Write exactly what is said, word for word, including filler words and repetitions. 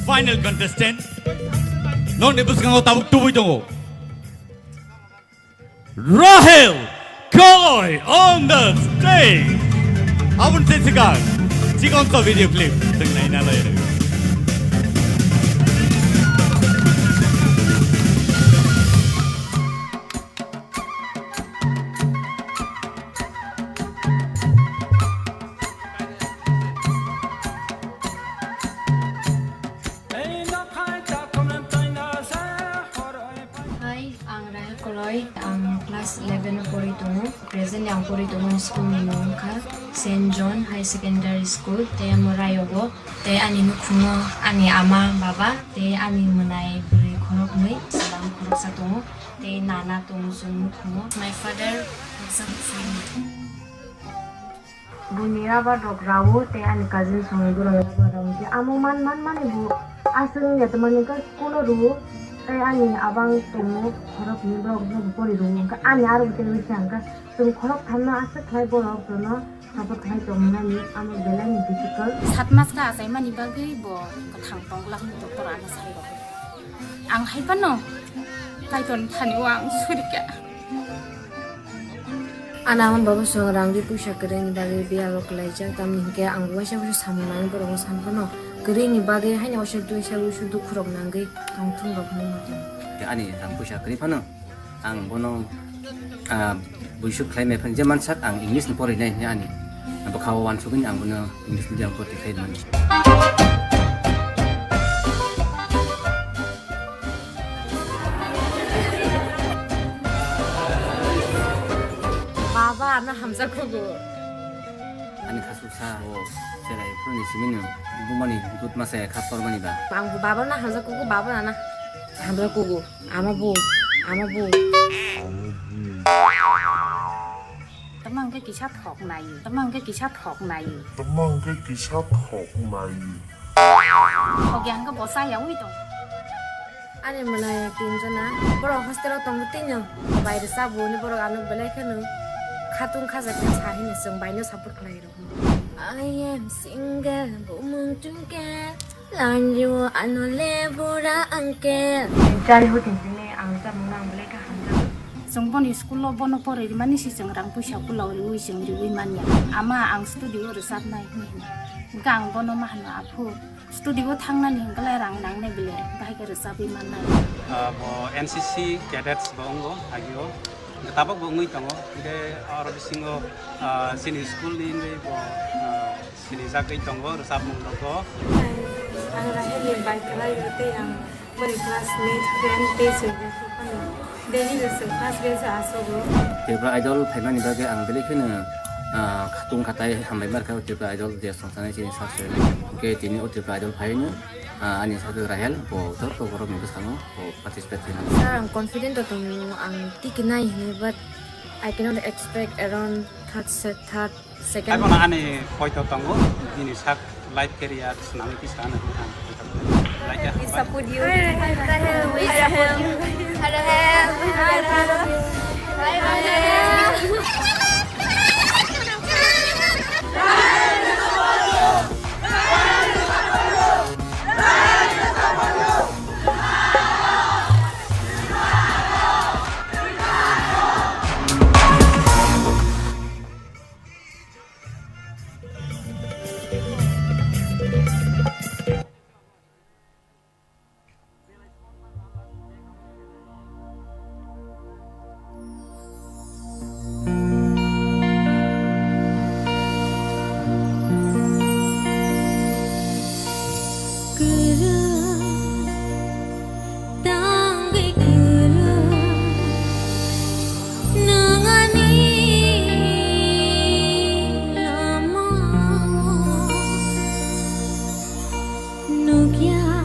Final contestant, nokni bwskango tabuk tubui tongo. Rahel Koloi on the stage. Aboni se sikang chikon to video clip teng naina lai. Hai, ang Rahel Koloi, ang class eleven o pori tongo. Presently ang pori tongo school ni mung wngkha Saint John High Secondary School, tei amo Rayogo, tei ani nukhungo ani ama, baba, tei ani mwnai bwrwi khoroknwi, chwla khoroksa tongo, tei nana tongo chwng nukhungo. My father, Buni rubber rok rawo tei ani cousin songni borok rubber rok hwnkhe amo man man mani bo aswk wngya tongmani hwnkhe school o rwo tei ani abang tongo khorok hwnwi borok no pori rwo hwnkhe ani aro bo tei wngkha hwnkhe chwng khorok thamno aswk khlai borok jono support khlai tongmani amo belai ni difficult. Sat mas kha achaimani bagwi bo kwthang tongla hwnwi doctor ano sai rw. Ang hai phano Kaitorni thani o ang surikha. Ani ama babu song rang ri puisa kwrwini bagwi biyalo kwlaijak, tamni hinkhe ang waisa waisa samung nangwi borokno san phano kwrwini bagwi haino waisa waisa dukhu rok nangwi tongthung rok hinwi ma tongo. Ani rang puisa kwrwi phano ang bono, ah, buisuk khlai mai phano je mansak ang English ni porinai hinwi ani bwkha o uansugwi ang bono English medium porti khlai mano. Baba, ano hamjakgo. Ani khasuksa o cherai phuruni simino bumani dut masa kha tormani ba. Ang baba na hamjakgo, baba na hamjakgo. Ama bo, ama bo. Tama hwnkhe kisa thok nai, tama hwnkhe kisa thok nai. Tama hwnkhe kisa thok nai. Thok ya hwnkhe bo cha ya wi tong. Ani mwnai tinjona, borok hostel o tongo tino, bai rwchapbo hwnwi borok ano belai kheno khatung khajaknai sa hino chwng bai no support khlai rw. I am single, bumung tungkel, lanju ano le bura uncle. Childhood ni simi ang rwchapmung no ang belai khe hamjago. Chwng boni school o bono porwi rwmani se chwng rang puisa pulau riwi chwng riwi manya. Ama ang studio o rwchapnai hwnwi hino. Hwnkhe ang bono ma hwno, "Aphu, studio o thangnani hwnkhe lai rang nangnai bile, bahai khe rwchapwi mannai." Ah, bo N C C cadets bo wngo agio. Hwnkhe tabuk bo wngwi tongo. Hwnkhe oro bisingo, ah, chini school ni wngwi bo, ah, sinijagwi tongo rwchapmung rogo. Ang Rahel ni bai kwlai o tei ang boni classmate, friend tei chwng phano daily no chwng first bench o asogo. Tripura Idol phaimani bagwi ang belai kheno, ah, khatung khatai hambai markha o Tripura Idol je songsanai chini sak se. Hwnkhe tini o Tripura Idol phaino, ah, ani sajwk Rahel bo joto borokni bwskango bo participate khaimani. Sir, ang confident o tongo, ang tiki nai hwnwi, but I cannot expect around third set, third, second. Abono ani poito tongo, bini sak life career swnamwi tisa hwnwi ang poito tongo. Like, we support you. We support you. Hello, hello. Hi, hello. Kwrwng, tangwi kwrwng, nwng ani lama nukya.